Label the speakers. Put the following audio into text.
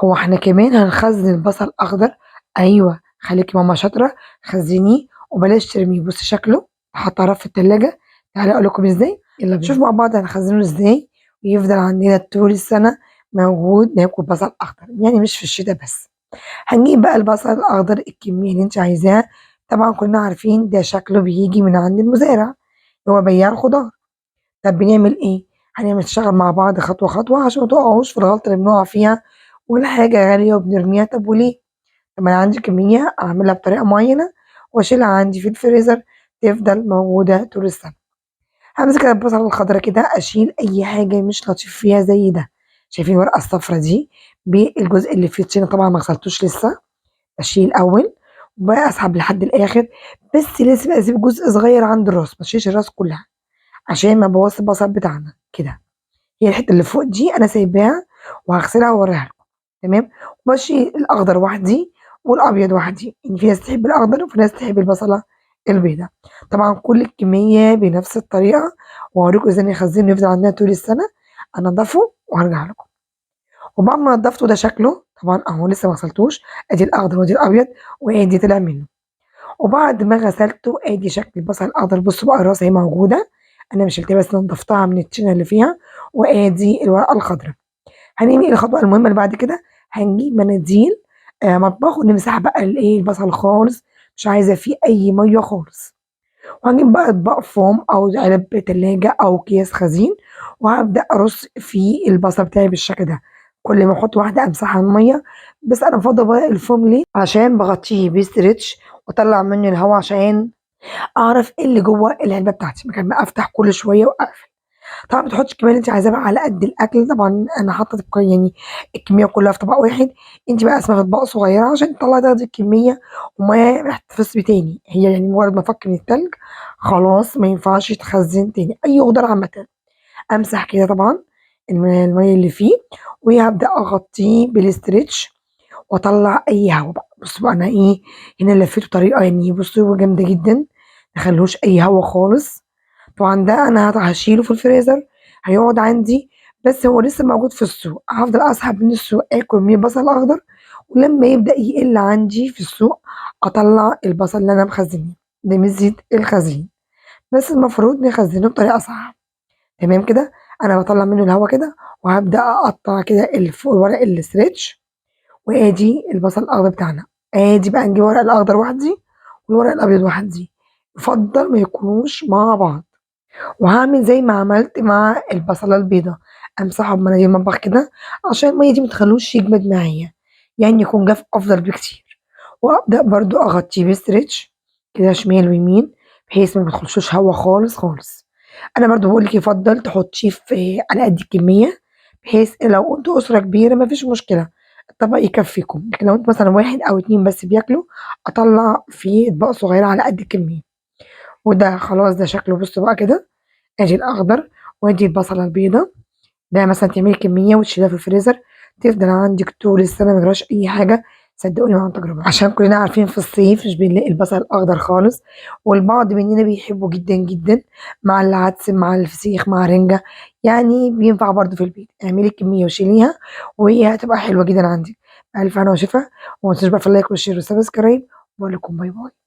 Speaker 1: هو احنا كمان هنخزن البصل الأخضر؟ أيوه، خليكي ماما شاطرة، خزنيه وبلاش ترميه. بصي شكله، حاطه رف في التلاجة. تعالي أقول لكم ازاي. يلا بينا شوف مع بعض هنخزنه ازاي ويفضل عندنا طول السنة موجود ناكل بصل أخضر، يعني مش في الشتاء بس. هنجيب بقى البصل الأخضر الكمية اللي انت عايزاها. طبعا كلنا عارفين ده شكله بيجي من عند المزارع، هو بياع الخضار. طب بنعمل ايه؟ هنعمل نشتغل مع بعض خطوة خطوة عشان ما تقعوش في الغلطة اللي بنقع فيها، والحاجة غالية وبنرميها. طب وليه؟ طب انا عندي كمية اعملها بطريقة معينة واشيلها عندي في الفريزر تفضل موجودة طول السنة. همسك البصلة الخضرا كده، اشيل اي حاجة مش لطيف فيها زي ده. شايفين الورقة الصفرا دي بالجزء اللي فيه الطينة، طبعا ما غسلتوش لسه، اشيل الاول واسحب لحد الاخر، بس لازم اسيب جزء صغير عند الراس، ما اشيلش الراس كلها عشان ما ابوظش البصل بتاعنا كده. هي الحتة اللي فوق دي انا سايباها وهغسلها واوريها لكم، تمام؟ وبشيل الاخضر وحدي والابيض وحدي، يعني في ناس تحب الاخضر وفي ناس تحب البصله البيضاء. طبعا كل الكمية بنفس الطريقة، وهوريكم ازاي نخزنه يفضل عندنا طول السنة. انضفه وهرجع لكم. وبعد ما نضفته ده شكله، طبعا اهو لسه ما غسلتوش، ادي الاخضر وادي الابيض وادي طلع منه. وبعد ما غسلته ادي شكل البصل الاخضر. بصوا بقى الراس اهي موجودة، انا مش شلتها بس نضفتها من التشينه اللي فيها، وادي الورقة الخضراء. هنعمل ايه الخطوة المهمة اللي بعد كده؟ هنجيب مناديل مطبخ ونمسح بقى البصل خالص، مش عايزه فيه اي مية خالص. وهنجيب بقى اطباق فوم او علب تلاجة او اكياس خزين، وهبدا ارص في البصل بتاعي بالشكل ده. كل ما احط واحدة امسحها المية، بس انا بفضل بقى الفوم ليه؟ عشان بغطيه ب stretch واطلع منه الهواء عشان اعرف ايه اللي جوه العلبة بتاعتي، مكان ما افتح كل شوية واقفل. طبعا ما تحطش الكمية اللي انت عايزاها بقى على قد الاكل، طبعا انا حاطه يعني الكمية كلها في طبق واحد، انت بقى قسمها في اطباق صغيرة عشان تطلعي تاخدي الكمية وما تحتفظي بيه تاني. هي يعني مجرد ما فك من التلج خلاص ما ينفعش يتخزن تاني اي خضار عامة. امسح كده طبعا المية اللي فيه، وهبدا اغطيه بال stretch واطلع اي هوا بقى. بصوا بقى انا ايه هنا لفيته بطريقة يعني بصوا جامدة جدا، ما خلوش اي هوا خالص. طبعا ده انا هشيله في الفريزر هيقعد عندي، بس هو لسه موجود في السوق، هفضل اسحب من السوق اكل من بصل اخضر، ولما يبدا يقل عندي في السوق اطلع البصل اللي انا مخزناه ده ميزة الخزين، بس المفروض نخزنه بطريقة صح. تمام كده انا بطلع منه الهوا كده، وهبدا اقطع كده الورق ال stretch، وادي البصل الاخضر بتاعنا. ادي بقى نجيب ورق الاخضر وحدي والورق الابيض وحدي، يفضل ما يكونوش مع بعض. وهعمل زي ما عملت مع البصله البيضاء، امسحه بمناديل المطبخ كده عشان المية دي متخلوش يجمد معايا، يعني يكون جاف افضل بكتير. وابدا برضو اغطيه ب stretch كده شمال ويمين بحيث ما بيدخلشوش هوا خالص خالص. انا برضو بقولك يفضل تحطيه في على قد الكمية، بحيث لو انتوا اسره كبيرة مفيش مشكلة الطبق يكفيكم، لكن لو انتوا مثلا واحد او اتنين بس بياكلوا اطلع فيه اطباق صغيرة على قد الكمية. وده خلاص ده شكله. بصوا بقى كده ادي الاخضر وادي البصله البيضاء. ده مثلا تعملي كمية وتشيلها في الفريزر تفضل عندك طول السنة ما يجراش اي حاجة، صدقوني وعن تجربه، عشان كلنا عارفين في الصيف مش بنلاقي البصل الاخضر خالص، والبعض مننا بيحبه جدا جدا مع العدس مع الفسيخ مع رنجه، يعني بينفع برضو في البيت. اعملي كمية وشيليها وهي هتبقى حلوة جدا عندك. الف هنا وشفا، وما تنسوش بقى في ال like وال share وال subscribe. وأقول لكم bye bye.